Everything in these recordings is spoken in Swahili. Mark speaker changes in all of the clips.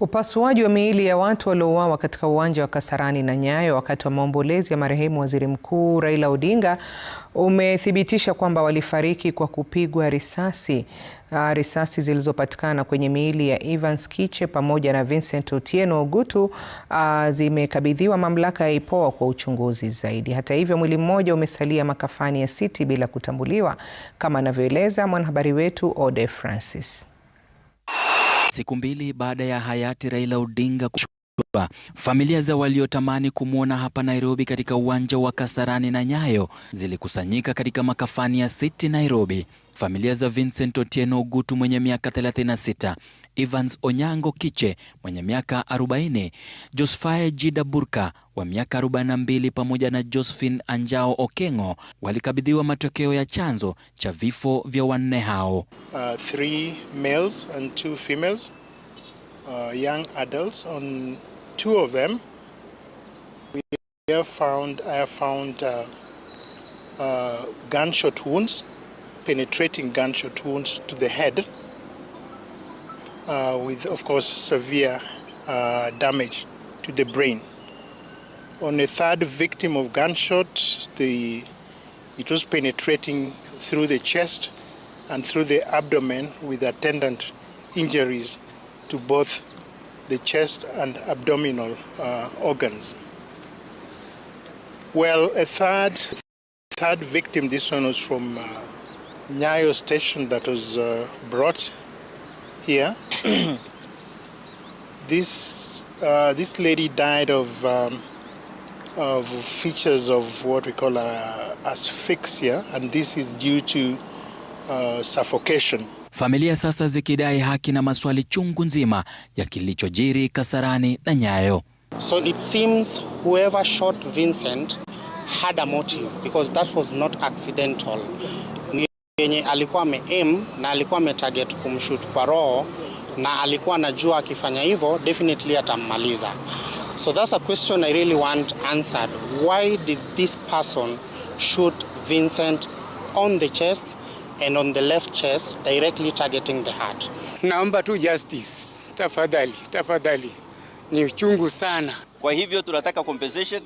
Speaker 1: Upasuaji wa miili ya watu waliouawa katika uwanja wa Kasarani na Nyayo wakati wa maombolezi ya marehemu Waziri Mkuu Raila Odinga umethibitisha kwamba walifariki kwa kupigwa risasi. Risasi zilizopatikana kwenye miili ya Evans Kiche pamoja na Vincent Otieno Ogutu zimekabidhiwa mamlaka ya IPOA kwa uchunguzi zaidi. Hata hivyo, mwili mmoja umesalia makafani ya City bila kutambuliwa, kama anavyoeleza mwanahabari wetu Ode Francis.
Speaker 2: Siku mbili baada ya hayati Raila Odinga kushtua, familia za waliotamani kumwona hapa Nairobi katika uwanja wa Kasarani na Nyayo zilikusanyika katika makafani ya City Nairobi. Familia za Vincent Otieno Ogutu mwenye miaka 36, Evans Onyango Kiche mwenye miaka 40, Josphae Jida Burka wa miaka 42 pamoja na Josephine Anjao Okengo walikabidhiwa matokeo ya chanzo cha vifo vya wanne hao.
Speaker 3: Three males and two females, young adults. On two of them, I have found gunshot wounds, penetrating gunshot wounds to the head, with of course severe damage to the brain. On a third victim of gunshot, it was penetrating through the chest and through the abdomen with attendant injuries to both the chest and abdominal organs. Well, a third victim, this one was from Nyayo station that was brought here. This lady died of features of what we call asphyxia, and this is due to suffocation.
Speaker 2: Familia sasa zikidai haki na maswali chungu nzima ya kilichojiri Kasarani na Nyayo.
Speaker 4: So it seems whoever shot Vincent had a motive because that was not accidental. Ni yenye alikuwa ame-aim na alikuwa ametarget kumshoot kwa roho na alikuwa anajua akifanya hivyo definitely atammaliza. So that's a question I really want answered. Why did this person shoot Vincent on the chest and on the left chest, directly targeting the heart?
Speaker 5: Naomba tu justice, tafadhali, tafadhali, ni uchungu sana.
Speaker 6: Kwa hivyo tunataka compensation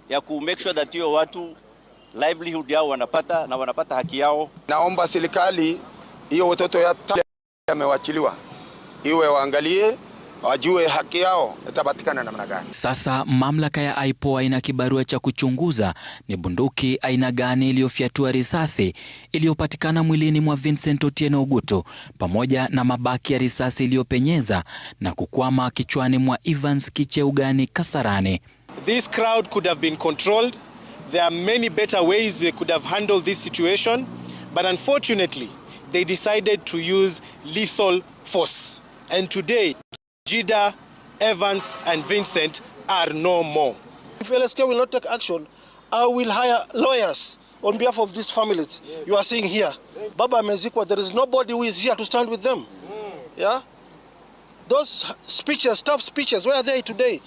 Speaker 6: ya ku make sure that hiyo watu livelihood yao wanapata na wanapata haki yao.
Speaker 7: Naomba serikali hiyo watoto ya amewachiliwa iwe waangalie wajue haki yao itapatikana namna gani.
Speaker 2: Sasa mamlaka ya IPOA ina kibarua cha kuchunguza ni bunduki aina gani iliyofyatua risasi iliyopatikana mwilini mwa Vincent Otieno Ogutu pamoja na mabaki ya risasi iliyopenyeza na kukwama kichwani mwa Evans Kicheugani Kasarani.
Speaker 8: This crowd could have been controlled. There are many better ways they could have handled this situation, but unfortunately they decided to use lethal force. And today Jida, Evans and Vincent are no more.
Speaker 9: If LSK will not take action, I will hire lawyers on behalf of these families you are seeing here. Baba amezikwa, there is nobody who is here to stand with them. Yeah? Those speeches, tough speeches, where are they today?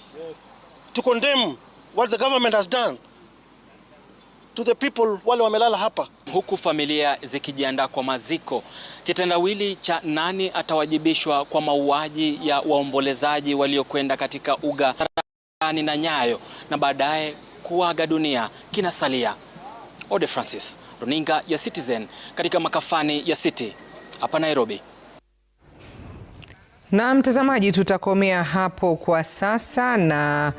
Speaker 9: To condemn what the government has done to the people wale wamelala hapa.
Speaker 2: Huku familia zikijiandaa kwa maziko, kitendawili cha nani atawajibishwa kwa mauaji ya waombolezaji waliokwenda katika uga na Nyayo na baadaye kuaga dunia kinasalia. Ode Francis, runinga ya Citizen katika makafani ya City hapa Nairobi.
Speaker 1: Na mtazamaji, tutakomea hapo kwa sasa na